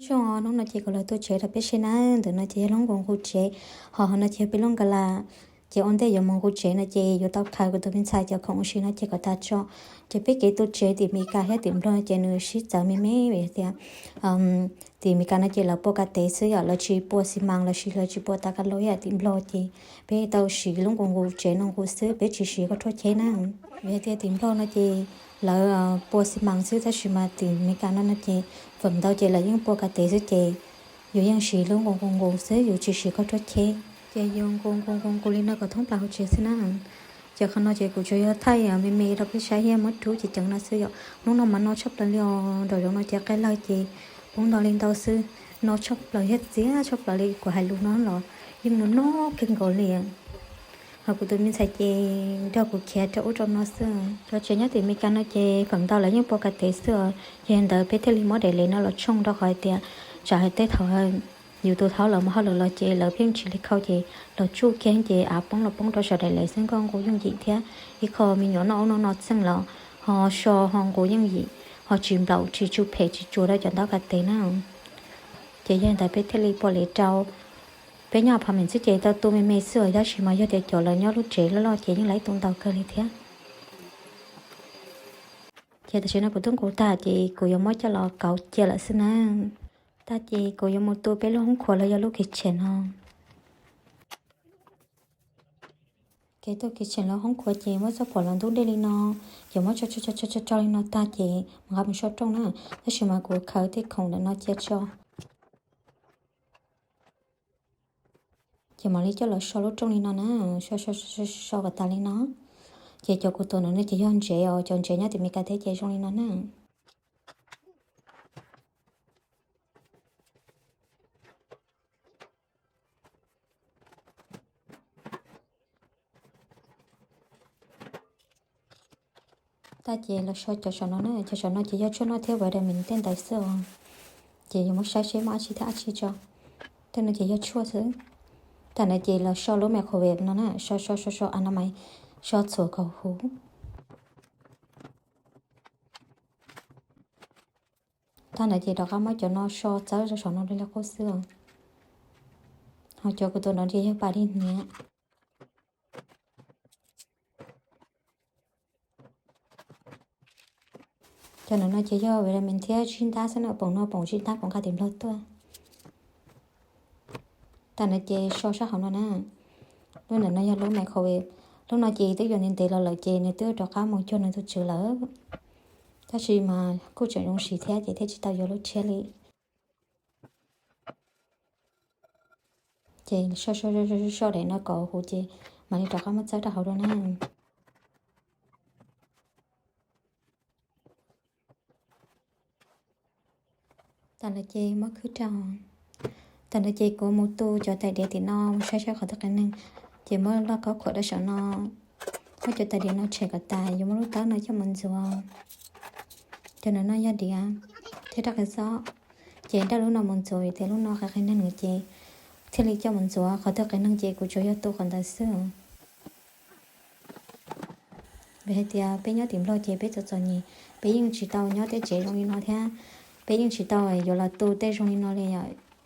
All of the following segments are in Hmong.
Zoo, hnub no ces kuv los tu tsev rau peb saib na, ntawm no ces yog lub nqus nqus tsev, ho no ces yog peb lub nkas las. Ces ua ntej yuav mus nqus tsev no ces yuav tau khaws kuv tus me ntxhais cov khoom ua si no ces kom tas tso. Ces peb kev tu tsev tim Meskas thiab tim Nplog ces nws sib txawv me me vim tias tim Meskas no ces lawv pua kas tev xwb yom, lawv tsis pua xi mas los sis lawv tsis pua tav kas los yam tim Nplog ces peb tau siv lub nqus nqus tsev no nqus xwb, peb tsis siv khaub rhuab cheb na. Vim tias tim Nplog no ces lawv pua xi mas xwb, tab sis mas tim Meskas no no ces feem ntau ces lawv yeej pua kas tev xwb ces yus yeej siv lub nqus nqus nqus xwb, yus tsis siv khaub rhuab cheb. Ces yus nqus nqus nqus nqus li no kom thoob plaws hauv tsev xwb na. Ces qhov no ces kuv tsuas yog thaij me me rau peb saib thiab muab rub ceev ceev no xwb yom. Hnub no mas no tshaj plaws li os, nraum zoov no ces qe lawg ces poob ntau li ntau xwb, no tshaj plaws thiab txias tshaj plaws li, kuv hais lus no los yeej no no kawg nkaus li. Ho kuv tus me ntxhais ces nrog kuv khiav rau ub rau no xwb. Cov tsev nyob tim Meskas no ces feem ntau lawv yeej pua kas tev xwb os, yog li ntawd peb thiaj li muab daim lev no los tshooj rau qhov hais tias tsam hais tej thaum yus tus thaub lawv mus hauj lwm los ces lawv pheej tsis li khau ces los tsuj kiag ces av poob los poob rau saum daim lev xwb, nkauj nqus yooj yim thiab ib qho me nyuam noj ub noj no txeej los ho so ho nqus yooj yim, ho tsis nplaum tsis tsu phem tsis tsuas rau cov ntaub kas tev na. Ces yog li ntawd peb thiaj li pua lev rau. Peb nyob apartment xwb ces tau tu me me xwb os, tab sis mas yog tias cov lawv nyob lub tsev loj loj ces yeej laib tu ntau kawg li thiab. Ces tam sim no kuv twb nqus tag ces kuv yuav muab coj los kauv cia lawm xwb na. Tag ces kuv yuav mus tu peb lub hoob khuav los yog lub kitchen no. Kev tu kitchen los hoob khuav ces muab txoj phuam los ntub dej li no, ces muab tso tso tso tso li no tag ces mam nqa mus so rooj na. Tab sis mas kuv khaws tej khoom ntawm no cia tso. Ces mam li coj los so lub rooj li no na, so so so so kom tas li no. Ces cov kuv tuav ntawm no ces yog ntsev os, cov ntsev nyob tim Meskas teb ces zoo li no na. Tag ces los so cov saum no na, cov saum no ces yog tshuaj noj thiab vitamin tej ntawd xwb os. Ces yuav muab saib seb muaj dab tsi thiab dab tsi tso. Tej no ces yog tshuaj xwb. Tag no ces los so lub microwave no na, so so so so a no mas so txhuam kom huv. Tag no ces rov qab muab cov no so txawb rau saum no li qub xwb os. Ho cov kuv tuav no ces yog pas dig hniav. Cov ntawm no ces yog vitamin thiab zib ntab xwb na, poom no poom zib ntab kuv nqa tim Nplog tuaj. Tag no ces so sab hauv no na. Lub ntawm no yog lub microwave. Lub no ces twb yuav ntev ntev los lawm ces nws twb rov qab mus cuag nws tus tswv lawm. Tab sis mas kuj tseem zoo siv thiab ces thiaj tsis tau yuav lub tshiab li. Ces so so so daim no kom huv ces mam li rov qab muab txawb rau hauv dua na. Tag no ces muab khwb rau. Tag no ces kuv mus tu cov tais diav tim no mus saib saib qhov twg qias neeg, ces muab loj kaub khuam rau saum no. Muab cov tais diav no tshem kom tas, yuav muab lub tawb no coj mus ntxuav. Cov no no yog diav thiab rau qe xob, ces nraj lub no mus ntxuav vim tias lub no qias qias neeg ces thiaj li coj mus ntxuav, qhov twg qias neeg ces kuv tsuas yog tu qhov ntawd xwb. Vim hais tias peb nyob tim Nplog ces peb txom txom nyem, peb yeej tsis tau nyob tej tsev zoo li no thiab, peb yeej tsis tau yuav los tu tej zoo li no li.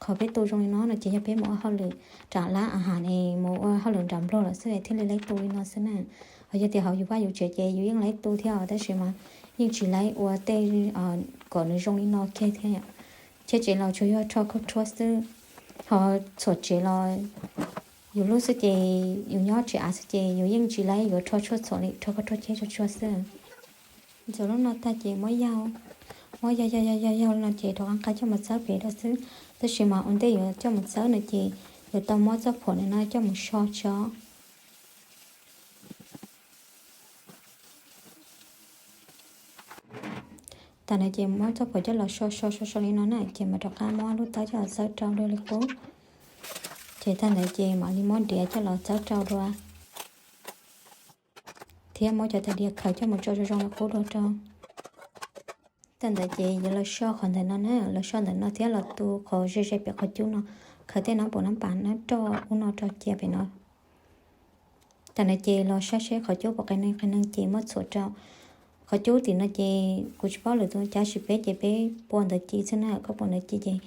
Qhov peb tu zoo li no no ces yog peb mus ua hauj lwm nram lab a has, mus ua hauj lwm nram Nplog lawm xwb thiaj li laib tu li no xwb na. Ho yog tias hauv yus vaj yus tsev ces yus yeej laib tu thiab os, tab sis mas yeej tsis laib ua tej kom nws zoo li no kiag thiab. Cheb tsev los tsuas yog rho khaub rhuab xwb, ho txhuam tsev los yus lub xwb ces yus nyob tsev av xwb ces yus yeej tsis laib yuav rho tshuaj txhuam li, rho khaub rhuab cheb rau tsuag xwb. Ntxuav lub no tag ces muab yaug, muab yaug yaug yaug yaug no ces rov qab nqa coj mus txawb pem dua xwb. Tab sis mas ua ntej yuav coj mus txawb no ces yuav tau muab txoj phuam no coj mus so tso. Tag no ces muab txoj phuam coj los so so so so li no na, ces mam rov qab muab lub tawb coj los txawb rau dua li qub. Ces tag ntawd ces mam li muab diav coj los txawb rau dua, thiab muab cov tais diav khaws coj mus tso zoo zoo li qub dua rau. Tag ntawd ces yuav los so qhov ntawm no na, los so ntawm no thiab los tu qhov ze ze pem qhov cub no, khaws tej nab pum nab pas nab roj ub no rau cia pem no. Tag ntawd ces los saib seb qhov cub puas qias neeg, qias neeg ces muab txhuam rau, Qhov cub tim no ces kuv tsis paub lwm tus cav, tab sis peb ces peb pua ntawv ci xwb na. Koj pua ntawv ci ces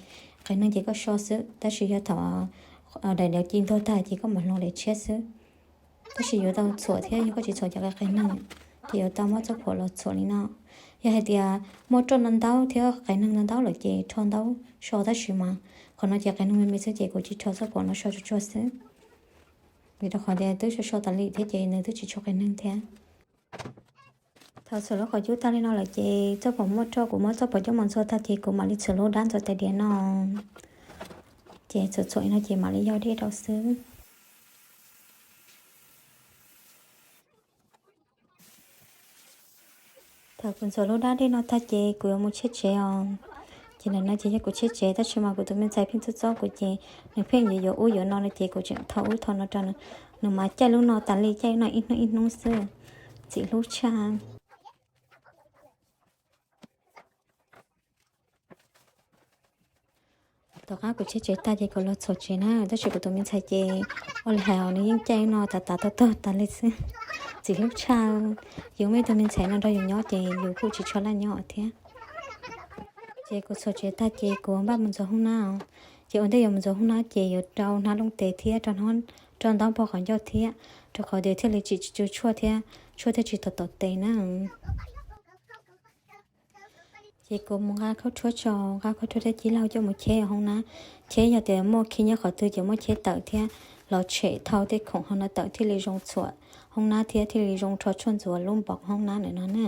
qias neeg ces koj so xwb, tab sis yog thaum daim ntawv ci ntuag tag ces koj mam hloov daim tshiab xwb. Tab sis yuav tau txhuam thiab, yog koj tsis txhuam cov qias neeg ces yuav tau muab txoj phuam los txhuam li no. Yog hais tias muaj roj ntau ntau thiab qias neeg ntau ntau lawm ces rho ntau so, tab sis mas qhov no ces qias neeg me me xwb ces kuv cia rho txoj phuam no so tsuag tsuag xwb. Vim rau qhov tias twb so so tas li thiab ces nws twb tsis tshua qias neeg thiab. Thaum txhuam lub qhov cub tag li no lawm ces txoj phuam muaj roj, kuv muab txoj phuam coj mus ntxuag tag ces kuv mam li txhuam lub dab ntxuav tais diav no. Ces txhuam txhuam li no ces mam li yog dej rau xwb. Thaum kuv ntxuav lub dab dej no tag ces kuv yuav mus cheb tsev os. Ces ntawm no ces yog kuv cheb tsev, tab sis mas kuv tus me ntxhais pheej txob txob kuv ces nws pheej yuav yuav ub yuav no no ces kuv tseem tho ub tho no rau nws. Nws mas caij lub no tas li, caij no ib hnub ib hnub xwb, ntxim hlub tshaj. Tom qab kuv cheb tsev tag ces kuv los txhuam tsev na, tab sis kuv tus me ntxhais ces ua li hais nws yeej caij no tas tas tog tog tas li xwb, ntxim hlub tshaj. Yus muaj ib tug me ntxhais no nrog yus nyob ces yus kuj tsis tshua laj nyob thiab. Ces kuv txhuam tsev tag ces kuv npaj mus ntxuav hoob nab. Ces ua ntej yuav mus ntxuav hoob nab ces yuav rau hnab looj tes thiab rau ntaub npog qhov ncauj thiab, rau qhov tias thiaj li tsis tsis tsw tshuaj thiab tshuaj thiaj tsis tom tom tes na. Ces kuv mus nqa khaub rhuab tso, nqa khaub rhuab thiab cib laug coj mus cheb hoob nab. Cheb yog tias muaj khi nyob qhov twg ces muab cheb tawm thiab los tshem thau tej khoom hauv no tawm thiaj li zoo txhuam hoob nab thiab thiaj li zoo rho tshuaj ntxuav lub npoo hoob nab ntawm no na.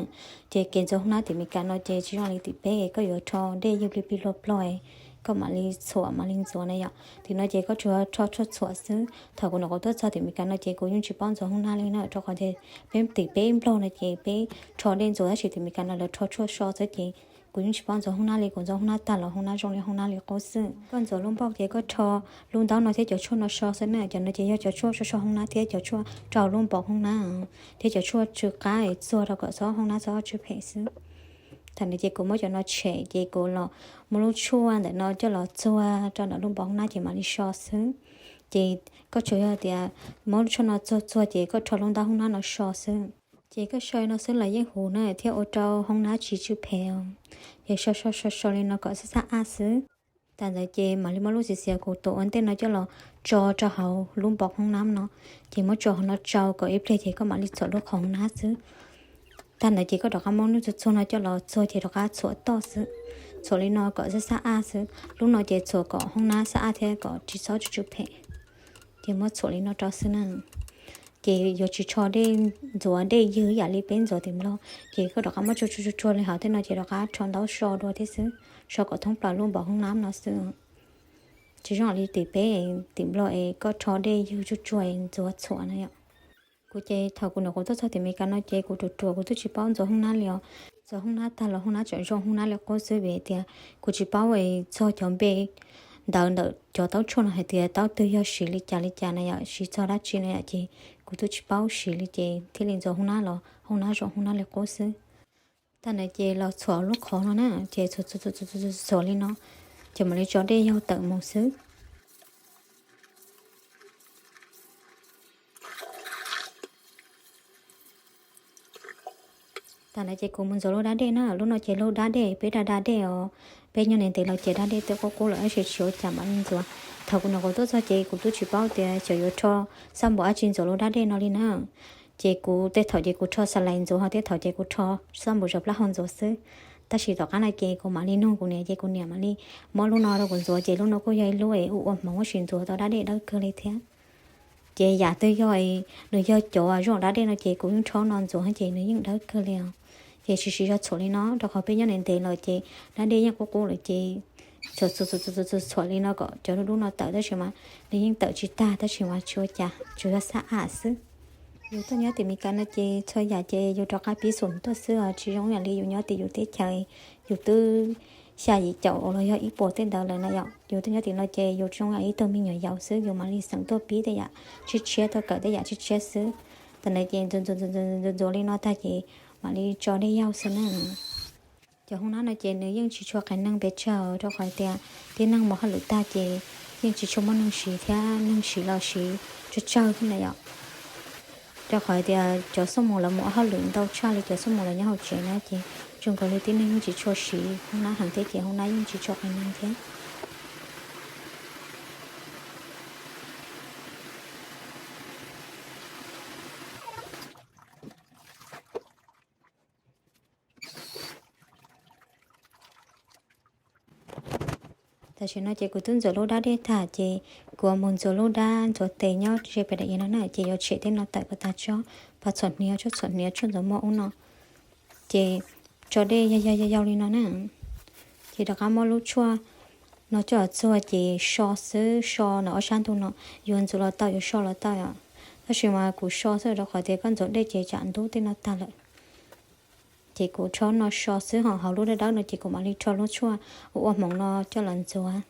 Ces kev ntxuav hoob nab tim Meskas no ces tsis zoo li tim peb, koj yuav rho dej ywg plig plig plog plog, koj mam li txhuam mam li ntxuav na yom. Tim no ces koj tsuas rho tshuaj txhuam xwb. Thaum kuv nyuam qhuav tuaj txog tim Meskas no ces kuv yeej tsis paub ntxuav hoob nab li na, rau qhov tias peb tim peb Nplog no ces peb rho dej ntxuav, tab sis tim Meskas no lawv rho tshuaj so xwb ces kuv yeej tsis paub ntxuav hoob nab li. Kuv ntxuav hoob nab tag los hoob nab zoo li hoob nab li qub xwb. Koj ntxuav lub npoo ces koj rho lub ntaub no thiab cov tshuaj no so xwb na. Cov no ces yog cov tshuaj so so hoob nab thiab cov tshuaj rau lub npoo hoob nab thiab cov tshuaj tsw qab es txuag rau kom txhob hoob nab txhob tsw phem xwb. Thaum ntawd ces kuv muab cov no tshem ces kuv los muab lub tshuaj ntawm no coj los txuag rau ntawm lub npoo hoob nab ces mam li so xwb. Ces koj tsuas yog tias muab lub tshuaj no txuag txuag ces koj rho lub ntaub hoob nab no so xwb. Ces koj so no xwb los yeej huv na thiab ua rau hoob nab tsis tsw phem os. Ces so so so so li no kom xab xab ab xwb. Thaum ntawd ces mam li muab lub xiav xiav kuv tuav ua ntej no coj los tso rau hauv lub npoo hoob nab no. Ces muab tso hauv no tsau kom ib pliag ces koj mam li txhuam lub qhov hoob nab xwb. Thaum ntawd ces koj rov qab muab lub txuag txuag no coj los txuag ces rov qab txhuam toj xwb. Txhuam li no kom xab xab ab xwb. Lub no ces txhuam kom hoob nab xab ab thiab kom tsis txhob tsw tsw phem. Ces muab txhuam li no rau xwb na. Ces yuav tsis rho dej ntxuav dej ywg yam li peb ntxuav tim Nplog, ces koj rov qab muab tsuag tsuag tsuag li hauv tej no ces rov qab rho ntaub so dua thiab xwb, so kom thoob plaws lub npoo hoob nab no xwb. Tsis zoo li tim peb, tim Nplog es koj rho dej ywg tsuag tsuag ntxuav txhuam na yom. Kuv ces thaum kuv nyuam qhuav tuaj txog tim Meskas no ces kuv ruam ruam kuv twb tsis paub ntxuav hoob nab li os. Ntxuav hoob nab tag los hoob nab tseem zoo hoob nab li qub xwb vim tias kuv tsis paub txog cov npe ntawv ntawm cov taub tshuaj no hais tias taub twg yog siv li cas li cas na yom, siv txog dab tsi na yom, ces kuv twb tsis paub siv li ces thiaj li ntxuav hoob nab los hoob nab zoo hoob nab li qub xwb. Thaum ntawd ces los txhuam lub qhov no na, ces txhuam txhuam li no, ces mam li tso dej yaug tawm mus xwb. Thaum ntawd ces kuv mus ntxuav lub dab dej na, lub no ces lub dab dej peb da da dej os. Peb nyob ntev ntev los ces dab dej twb qub qub lawm tab sis tsis ua cas mam li ntxuav. Thaum kuv nyuam qhuav tuaj txog ces kuv twb tsis paub tias xyov yuav rho xab npum dab tsi ntxuav lub dab dej no li na. Ces kuv tej thaum ces kuv rho xas lais ntxuav, ho tej thaum ces kuv rho xab npum zov plab hau ntxuav xwb. Tab sis tom qab no ces kuv mam li nug kuv niam ces kuv niam mam li muab lub no rau kuv ntxuav ces lub no kuj yog ib lub es ua ua hmoov ua si ntxuav tau dab dej dawb kawg li thiab. Ces yam twg yog nws yog cov zoo dab dej no ces kuv yeej rho no ntxuav ces nws yeej dawb kawg li os. Ces tsis siv zog txhuam li no rau qhov peb nyob ntev ntev lawm ces dab dej yeej qub qub lawm ces txhuam txhuam txhuam li no kom cov dub dub no tawm tab sis mas nws yeej tawm tsis tag tab sis mas tsis ua cas tsuas yog xab am xwb. Yus tuaj nyob tim Meskas no ces txhua yam ces yus rov qab pib xum tuaj xwb os, tsis zoo yam li yus nyob tim yus teb chaws, yus twb xya yim caum los yog ib puas tej ntawd lawm na yom. Yus tuaj nyob tim no ces yus zoo yam ib tug me nyuam yaus xwb, yus mam li xeem tuaj pib tej yam tshiab tshiab, tuaj kawm tej yam tshiab tshiab xwb. Thaum ntawd ces ntxuav ntxuav li no tag ces mam li tso dej yaug xwb na. Cov hoob nab no ces nws yeej tsis tshua qias neeg pes tsawg rau qhov tias tib neeg mus hauj lwm tag ces yeej tsis tshua muaj neeg siv thiab neeg siv los siv tsawg tsawg thiab na yom. Rau qhov tias cov xoj mus lawv mus ua hauj lwm ntau tshaj li cov xoj mus lawv nyob hauv tsev na ces zoo nkaus li tib neeg yeej tsis tshua siv hoob nab heev thiab ces hoob nab yeej tsis tshua qias neeg thiab. Tam sim no ces kuv twb ntxuav lub dab dej tag ces kuv mus ntxuav lub dab ntxuav tes nyob ze pem daim iav no na ces yuav tshem tej no tawm kom tas tsob, pas txhuam hniav, tshuaj txhuam hniav, tshuaj ntxuav muag ub no. Ces tso dej yog yog yog yau li no na. Ces rov qab muab lub tshuaj no coj los txuag ces so xwb, so ntawm ob sab ntug no, yuav ntxuav los tau yuav so los tau os. Tab sis mas kuv so xwb rau qhov tias koj ntxuav dej ces tsam ntub tej no tag lawm. Ces kuv rho no so xwb ho hauv lub dawb dawb no ces kuv mam li rho lub tshuaj ua ua hmoov no coj los ntxuav.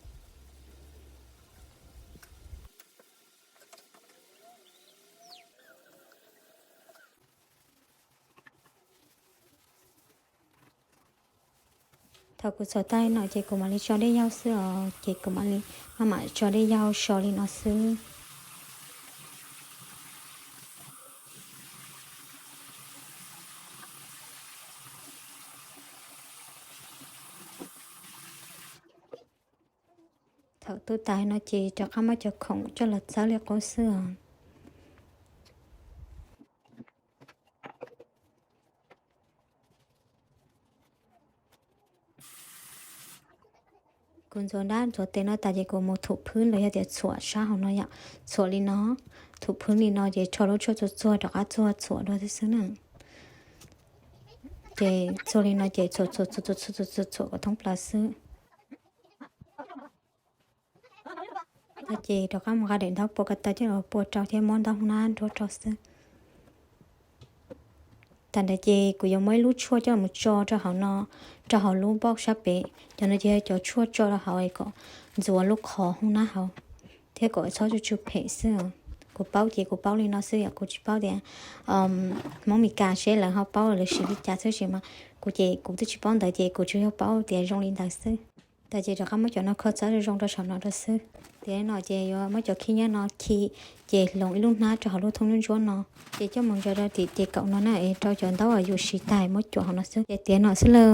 Thaum kuv txhuam tag li no ces kuv mam li tso dej yaug xwb os, ces kuv mam li maj mam tso dej yaug so li no xwb. Thaum tu tas no ces rov qab muab cov khoom coj los txawb li qub xwb os. Kuv ntxuav dab ntxuav tes no tas ces kuv mus thum phwb los yog tias txhuam sab hauv no yom. Txhuam li no, thum phwb li no ces rho lub tshuaj txuag txuag rov qab txuag txhuam dua xwb xwb na. Ces txuag li no ces txhuam txhuam txhuam txhuam txhuam txhuam kom thoob plaws xwb. Ces rov qab mus nqa daim ntaub pua ko taw coj los pua rau thiab muab ntaub hoob nab nruab rau xwb. Tag ntawd ces kuv yuav muab ib lub tshuaj coj mus tso rau hauv no, rau hauv lub npauj sab pem. Cov no ces yog cov tshuaj tso rau hauv kom ntxuav lub qhov hoob nab hauv thiab kom txhob tsu tsu phem xwb. Kuv paub ces kuv paub li no xwb yom, kuv tsis paub tias Hmoob Mes Kas seb lawv ho paub lawv siv li cas xwb sis mas kuv ces kuv twb tsis paub ntawd ces kuv tsuas yog paub tias zoo li ntawd xwb. Tas ces rov qab muab cov no kho txawb zoo zoo rau saum no rau xwb. Tias no ces yuav muab cov khib nyiab no khi ces hloov ib lub hnab rau hauv lub thoob ntsuab ntsuab no. Ces coj mus ntsaws rau tim ces kaum no na es rau cov ntaub uas yus siv tas muab cuam hauv no xwb. Ces tias no xwb lauj.